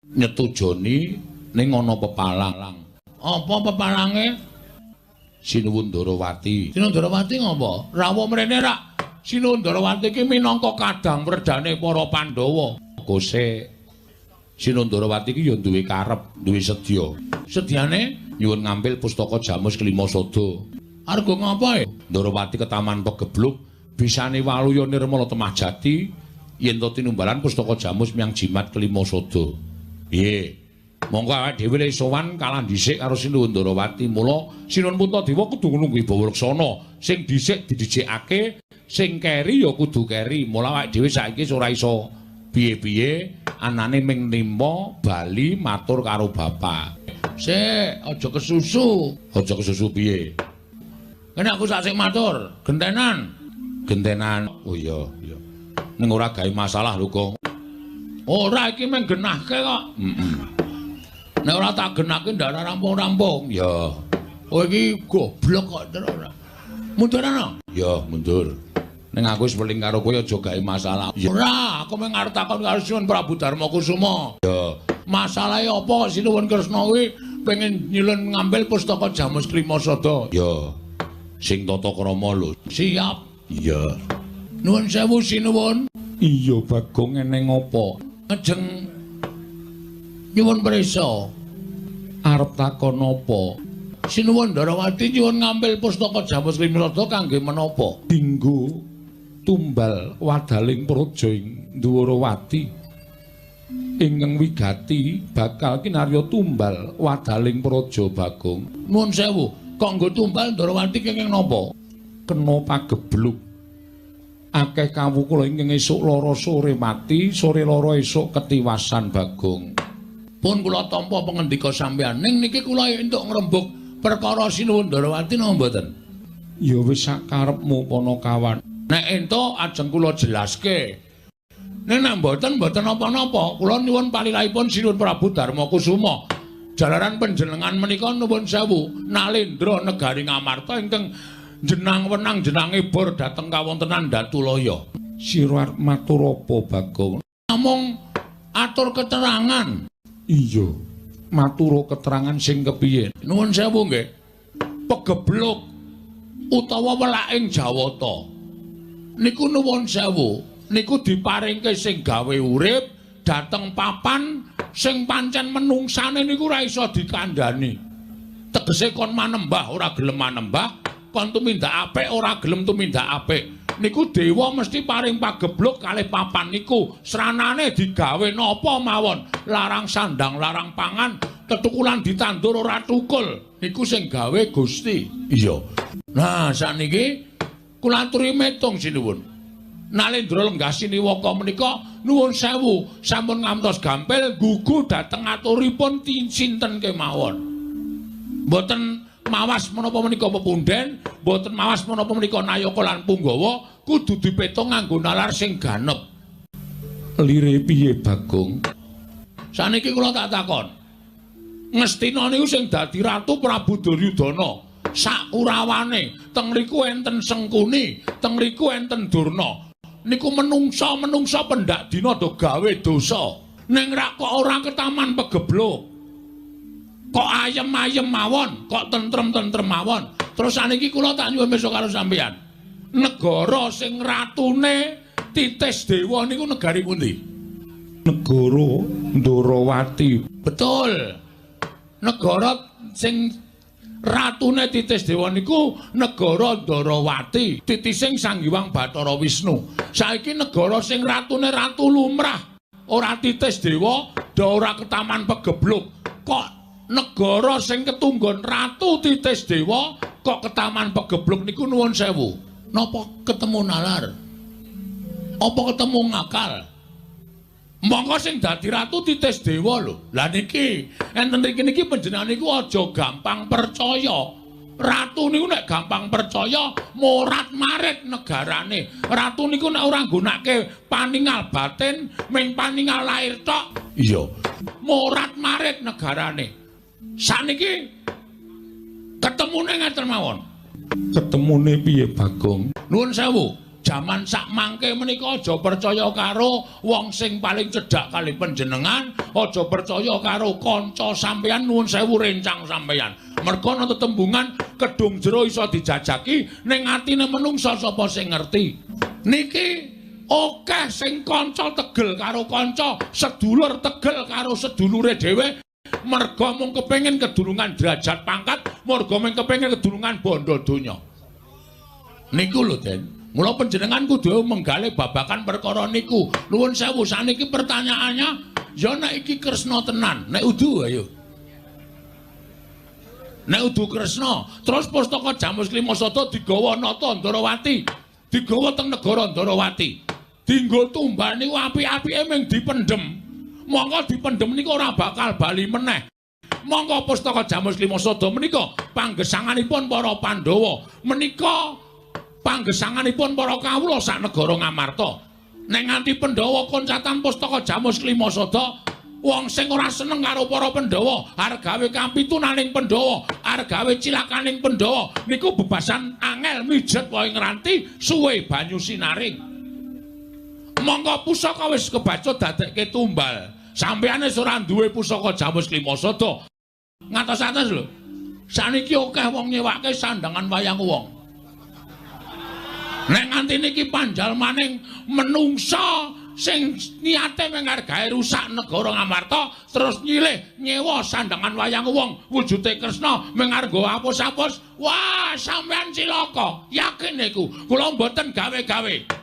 Nyetujoni ning ana pepalang. Apa pepalange? Sinuwun Ndarawati. Sinuwun Ndarawati ngopo? Rawuh mrene rak. Sinuwun Ndarawati iki minangka kadang wredane para Pandhawa. Kose Sinuwun Ndarawati iki ya duwe karep, duwe sedya. Sedyane nyuwun ngambil pustaka Jamus Kelima Sada. Arga ngapa e? Ndarawati ketaman pegebluk, bisane waluya nirmala temah jati yen to tinumbalan pustaka Jamus miyang jimat Kelima Sada. Piye? Monggo awake dhewe le sowan kalah dhisik karo Sinuwun Ndarawati. Mula Sinuwun Puntadewa kudu nunggu Bawa Laksana. Sing dhisik didhisikake, sing keri ya kudu keri. Mula awake dhewe saiki ora iso piye-piye, anane ming nimpa bali matur karo bapak. Sik, aja kesusu. Aja kesusu piye? Kene aku sak sik matur, gentenan. Gentenan. Oh iya, iya. Ning ora gawe masalah lho, Kong. Ora, iki mung genahke kok. Heeh. Nek ora tak genahke ndak rampung-rampung. Ya. Oh iki goblok kok terus ora. Mundur ana? Ya, mundur. Ning aku wis weling karo kowe aja gawe masalah. Ya ora, aku mung arep takon karo Sinuwun Prabu Darma Kusuma. Ya. Masalahe apa Sinuwun Kresna kuwi pengen nyulun ngambil pustaka Jamus Klima Sada? Ya. Sing tata krama lho. Siap. Iya. Nuwun sewu Sinuwun. Iya, Bagong, eneng apa? Ngejeng nyuwun prisa. Arep takon apa? Sinuwun Ndarawati nyuwun ngambil pustaka Jamus Klima Sada kangge menapa? Dinggo tumbal wadaling praja ing Ndwarawati. Ingkang wigati bakal kinarya tumbal wadaling praja, Bagong. Nuwun sewu, kok nggo tumbal Ndarawati kenging napa? Kena pagebluk. Akeh kawula ingkang esuk lara sore mati, sore lara esuk ketiwasan, Bagong. Pun kula tampa pangendika sampeyan. Ning niki kula entuk ngrembug perkara Sinuwun Ndarawati napa mboten? Ya wis sak karepmu Panakawan. Nek entuk ajeng kula jelaske. Nek nek mboten mboten napa-napa, kula nyuwun palilahipun Sinuwun Prabu Darma Kusuma. Jalaran panjenengan menika nuwun sewu nalendra negari Ngamarta ingkang jenang wenang jenange bor dhateng kawontenan Datulaya. Sira arep matur apa, Bagong? Namung atur keterangan. Iya, matur keterangan sing kepiye? Nuwun sewu nggih. Pegebluk utawa welaking Jawata. Niku nuwun sewu, niku diparingke sing gawe urip dhateng papan sing pancen menungsane niku ora iso dikandhani. Tegese kon manembah ora gelem manembah, kon tumindak apik ora gelem tumindak apik. Niku dewa mesti paring pagebluk kalih papan niku. Sranane digawe napa mawon, larang sandang, larang pangan, tetukulan ditandur ora tukul. Niku sing gawe Gusti. Iya. Nah, sakniki kula aturi metung sinuwun. Nalendra lenggah siniwaka menika nuwun sewu sampun ngantos gampil gugu dhateng aturipun sinten kemawon. Mboten mawas menapa menika pepundhen, mboten mawas menapa menika nayaka lan punggawa, kudu dipetung nganggo nalar sing ganep. Lire piye, Bagong? Saniki kula tak takon. Ngastina niku sing dadi ratu Prabu Duryudana. Sak kurawane teng mriku enten Sengkuni, teng mriku enten Durna. Niku menungsa-menungsa pendak dina do gawe dosa. Ning rak kok ora ketaman pegebluk. Kok ayem-ayem mawon, kok tentrem-tentrem mawon. Terus saniki kula tak nyuwun besok karo sampeyan. Negara sing ratune Titis Dewa niku negari pundi? Negara Ndorowati. Betul. Negara sing ratune Titis Dewa niku negara Ndorowati, titising Sang Hyang Bathara Wisnu. Saiki negara sing ratune ratu lumrah, ora Titis Dewa, do ora ketaman pegebluk. Kok negara sing ketunggon ratu Titis Dewa kok ketaman pegebluk niku nuwun sewu. Napa ketemu nalar? Apa ketemu ngakal? Monggo sing dadi ratu Titis Dewa lho. Lah niki enten mriki niki panjenengan niku aja gampang percaya. Ratu niku nek gampang percaya morat-marit negarane. Ratu niku nek ora nggunake paningal batin, ming paningal lahir tok. Iya. Morat-marit negarane. Saniki ketemune ngeten mawon. Ketemune piye, Bagong? Nuwun sewu. Jaman sak mangke menika aja percaya karo wong sing paling cedhak kali panjenengan, aja percaya karo kanca sampeyan, nuwun sewu rencang sampeyan. Merga ana tetembungan kedung jero iso dijajaki, ning atine menungsa sapa sing ngerti. Niki akeh sing kanca tegel karo kanca, sedulur tegel karo sedulure dhewe, merga mung kepengin kedulungan derajat pangkat, merga mung kepengin kedulungan bondo donya. Niku lho, Den. Mula panjenengan kudu menggalih babakan perkara niku. Nuwun sewu, saniki pertanyaannya, ya nek iki Kresna tenan, nek udu ayo. Nek udu Kresna, terus pustaka Jamus Klima Sada digawa Nata Ndarawati, digawa teng negara Ndarawati. Dinggo tumbal niku apik-apike mung dipendhem. Mongko dipendhem niku ora bakal bali meneh. Mongko pustaka Jamus Klima Sada menika panggesanganipun para Pandhawa, menika panggesanganipun para kawula sak negara Ngamarta. Nek nganti Pandhawa koncatan pustaka Jamus Klima Sada, wong sing ora seneng karo para Pandhawa, arep gawe kapitunaning Pandhawa, arep gawe cilakaning Pandhawa, niku bebasan angel mijet wae ngranti suwe banyu sinaring. Mongko pusaka wis kebacut dadekke tumbal. Sampeyan wis ora duwe pusaka Jamus Klima Sada. Ngatos-atos lho. Saniki akeh wong nyewake sandangan wayang wong. Nek nganti niki panjalmaning menungsa sing niate mung arep gawe rusak negara Ngamarta terus nyilih nyewa sandangan wayang wong wujude Kresna mung arep nggo apus-apus, wah sampean cilaka, yakin niku. Kula mboten gawe-gawe.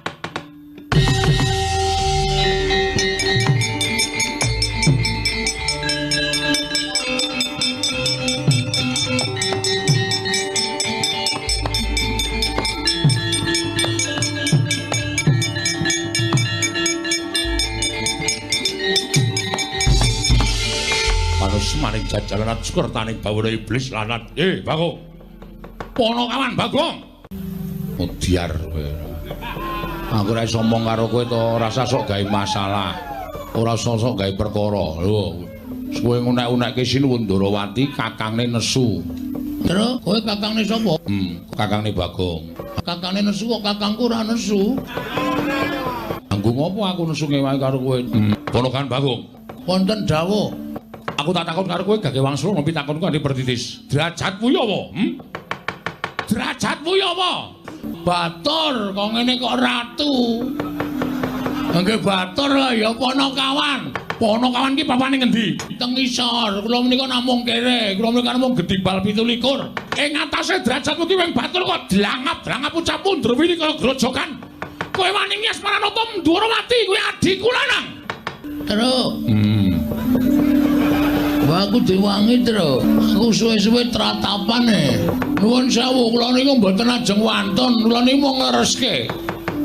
Maring jajalan sukertaning bawana iblis lanat. Bagong. Ponokawan Bagong. Mudyar kowe. Aku ora iso omong karo kowe to, ora usah sok gawe masalah. Ora usah sok gawe perkara. Lho, kowe ngunek-unekke Sinuwun Ndarawati kakangne nesu. Terus kowe kakangne sapa? Kakangne Bagong. Kakangne nesu kok kakangku ora nesu. Anggo ngopo aku nesu ngewangi karo kowe? Ponokawan Bagong. Wonten dawuh. Aku tak takon karo kowe gage wangsul ngopi takonku andi pertitis. Derajatmu ya apa? Derajatmu ya apa? Batur kok ngene kok ratu. Nggih batur ya ponokawan. Ponokawan ki papane ngendi? Teng isor. Kula menika namung kere, kula menika namung gedibal 27. Ing atase derajatmu ki wing batur kok dlangap-dlangap ucapmu ndrewili kaya grojokan. Kowe wani ngias Maranata Ndwarawati kuwi adhiku lanang. Terus. Aku diwangi, Tru. Aku suwe-suwe tratapane. Nuwun sewu, kula niku mboten ajeng wantun, kula niku mung nglereske.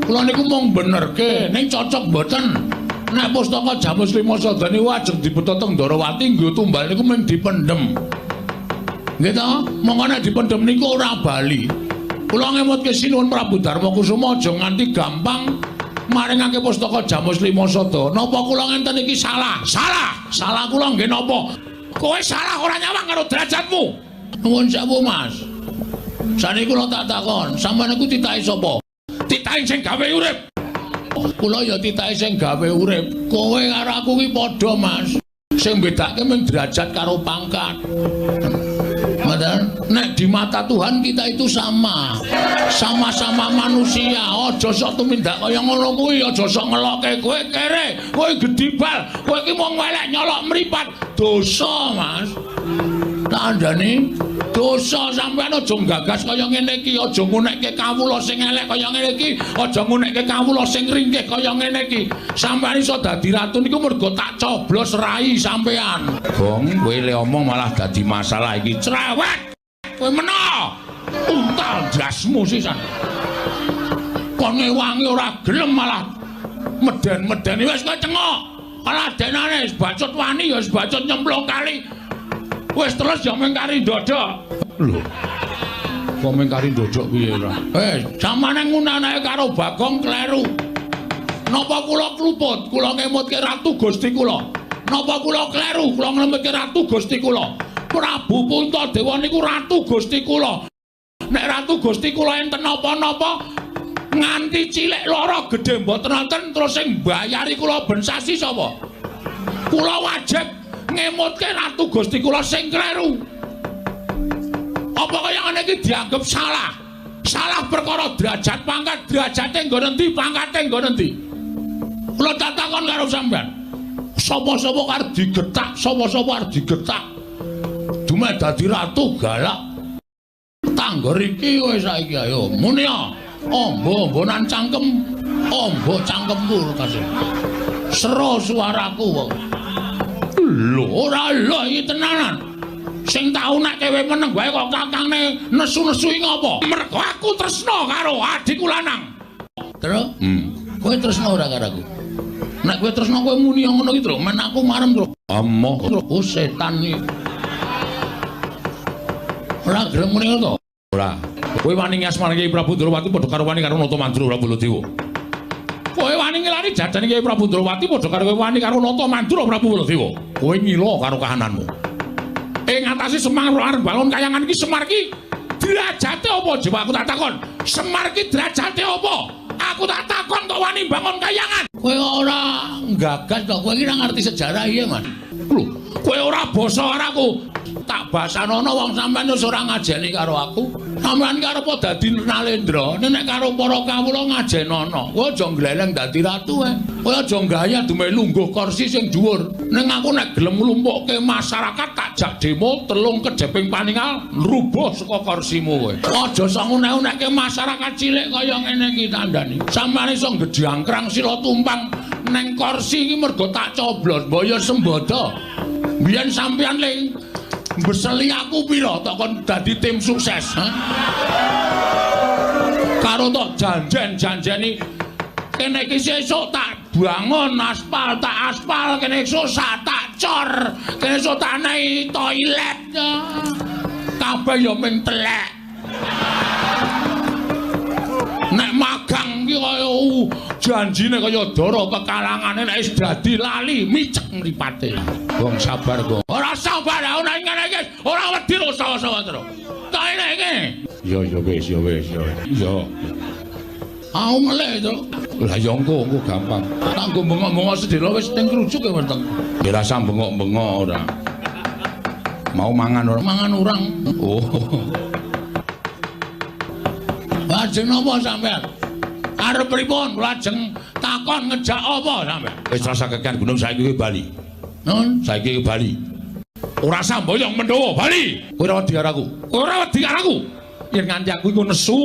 Kula niku mung benerke, ning cocok mboten. Nek pustaka Jamus Klima Sada niku ajeng dibeto teng Ndarawati nggo tumbal niku mung dipendhem. Nggih to? Mongko nek dipendhem niku ora bali. Kula ngemutke Sinuwun Prabu Darma Kusuma aja nganti gampang maringake pustaka Jamus Klima Sada. Napa kula ngenten iki salah? Salah. Salah kula nggih napa? Kowe salah ora nyawang karo derajatmu. Nuwun sewu, Mas. Saniki kula tak takon, sampeyan niku titahe sapa? Titahe sing gawe urip. Kula ya titahe sing gawe urip. Kowe karo aku ki padha, Mas. Sing bedake mung derajat karo pangkat. Ngoten? Nek di mata Tuhan kita itu sama. Sama-sama manusia. Aja sok tumindak kaya ngono kuwi, aja sok ngelokke kowe kere, kowe gedibal, kowe iki mung welek nyolok mripat. Dosa, Mas. Tandane dosa sampean aja nggagas kaya ngene iki, aja ngunekke kawula sing elek kaya ngene iki, aja ngunekke kawula sing ringkih kaya ngene iki. Sampean iso dadi ratu niku mergo tak coblos rai sampean. Gong, kowe le omong malah dadi masalah iki. Cerewet. Kowe meno. Untal ndasmu sisan. Kon ngewangi ora gelem malah meden-medeni wis kowe cengok. Alah denane wis bacut wani ya wis bacut nyemplung kali. Wis terus ya mung kari ndodok. Lho. Kok mung kari ndodok piye ora? Samane ngunanake karo Bagong kleru. Napa kula kluput? Kula ngemutke Ratu Gusti kula. Napa kula kleru? Kula ngemutke Ratu Gusti kula. Prabu Puntadewa niku Ratu Gusti kula. Nek Ratu Gusti kula enten napa-napa, Nganti cilik lara gedhe mboten wonten terus sing mbayari kula ben sasi sapa? Kula wajib ngemutke Ratu Gusti kula sing kleru. Apa kaya ngene iki dianggep salah? Salah perkara derajat pangkat, derajate nggon endi, pangkate nggon endi? Kula takon karo sampean. Sapa-sapa arep digetak, sapa-sapa arep digetak. Dumeh dadi ratu galak. Tanggor iki kowe saiki ayo muni ya. Ombo-ombonan cangkem, ombo cangkemku kasih. Sero suaraku kok. Lho, ora lho iki tenanan. Sing tau nek kowe meneng wae kok kakangne nesu-nesu iki ngopo? Mergo aku tresna karo adikku lanang. Terus? Kowe tresna ora karo aku? Nek kowe tresna kowe muni ngono iki, Tru. Men aku marem, Tru. Amoh, oh setan iki. Ora gelem muni ngono to? Ora. Kowe wani ngasmani Kyai Prabu Ndrawati padha karo wani karo Nata Mandura Prabu Baladewa. Kowe wani ngelani jajane Kyai Prabu Ndrawati padha karo kowe wani karo Nata Mandura Prabu Baladewa. Kowe ngila karo kahananmu. Ing atase Semar arep bangun kayangan iki Semar iki derajate apa coba aku tak takon. Semar iki derajate apa? Aku tak takon kok wani bangun kayangan. Kowe ora nggagas to, kowe iki ora ngerti sejarah iya, Mas. Lho, kowe ora basa karo aku. Tak basanono wong sampean wis ora ngajeni karo aku. Sampean ki arep dadi Nalendra, nek karo para kawula ngajenono. Kowe aja ngleleng dadi ratu ae. Kowe aja gaya dumeh lungguh kursi sing dhuwur. Ning aku nek gelem nglumpukke masyarakat tak jak demo telung kejeping paningal rubuh saka kursimu kowe. Aja sok ngunek-unekke masyarakat cilik kaya ngene iki tandani. Sampeyan iso gedhangkrang sila tumpang neng kursi iki mergo tak coblos mbaya sembodo. Biyen sampeyan ling mbeseli aku pira tok kon dadi tim sukses, ha? Karo tok janjen-janjeni kene iki sesuk tak bangun aspal, tak aspal, kene esuk tak cor, kene esuk tak nei toilet. Kabeh ya ming telek. Nek magang ki kaya janjine kaya dara kekalangane nek wis dadi lali micek mripate. Wong sabar kok. Ora sabar aku nek ngene iki ora wedi lho sawa-sawa terus. Tak ngene iki. Ya ya wis ya wis ya. Ya. Aku ngelih to. Lah ya engko engko gampang. Tak nggo bengok-bengok sedhela wis ning krujuk ya weteng. Ya rasa bengok-bengok ora. Mau mangan ora? Mangan urang. Oh. Lajeng napa sampean? Arep pripun? Lajeng takon ngejak apa sampean? Wis rasa kekan gunung saiki kowe bali. Nun, saiki kowe bali. Ora samboyong Mendawa bali. Kowe ora wedi karo aku. Ora wedi karo aku. Yen nganti aku iku nesu,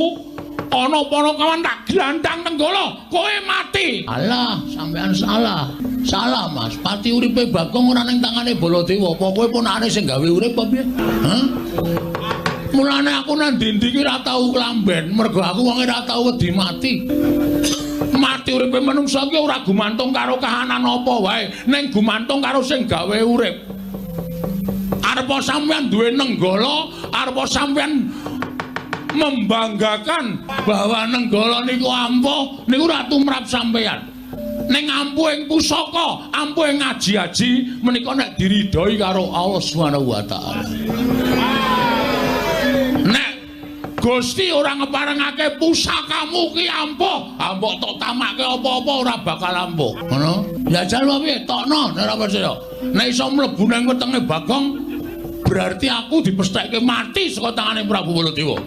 ana panakawan tak glandang Nenggala, kowe mati. Alah, sampean salah. Salah, Mas. Pati uripe Bagong ora ning tangane Baladewa. Apa kowe ponakane sing gawe urip apa piye? Hah? Mulane aku nang ndi-ndi iki ora tau klamben, mergo aku wonge ora tau wedi mati. Mati uripe manungsa iki ora gumantung karo kahanan apa wae, ning gumantung karo sing gawe urip. Arepa sampeyan duwe Nenggala, arepa sampeyan membanggakan bahwa Nenggala niku ampuh, niku ora tumrap sampeyan. Ning ampuh ing pusaka, ampuh ing aji-aji menika nek diridhoi karo Allah Subhanahu wa taala. Nek Gusti ora ngeparengake pusakamu ki ampuh, mbok tok tamake apa-apa ora bakal ampuh. Ngono? Ya jal piye? Tokno nek ora percaya. Nek iso mlebu nang wetenge Bagong, berarti aku dipestheke mati saka tangane Prabu Baladewa.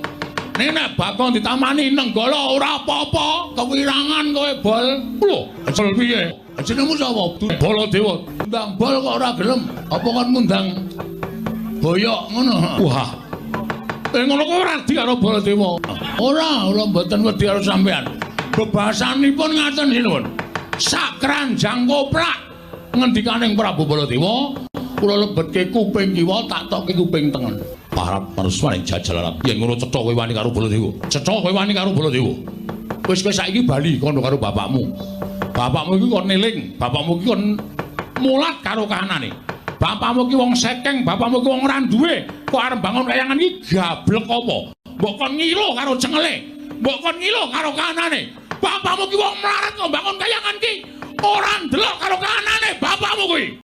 Nek nek Bagong ditamani Nenggala ora apa-apa, kewirangan kowe bol. Lho, ajal piye? Jenengmu sapa? Baladewa. Ndang bol kok ora gelem. Apa kon ngundang boyok ngono? Wah. Ngono kowe ora wedi karo Baladewa. Ora, kula mboten wedi karo sampean. Bebasanipun ngaten sinuwun. Sak keranjang koplak ngendikaning Prabu Baladewa, kula lebetke kuping kiwa tak tokke kuping tengen. Parap maruswane jajal arep. Yen ngono cetha kowe wani karo Baladewa. Cetha kowe wani karo Baladewa. Wis kowe saiki bali kono karo bapakmu. Bapakmu iki kon neling, bapakmu iki kon mulat karo kahanane. Bapakmu ki wong sekeng, bapakmu ki wong ora duwe. Kok arep bangun kayangan iki gablek apa? Mbok kon ngilo karo cengele, mbok kon ngilo karo kahanane. Bapakmu ki wong melarat kok bangun kayangan ki ora ndelok karo kahanane bapakmu kuwi.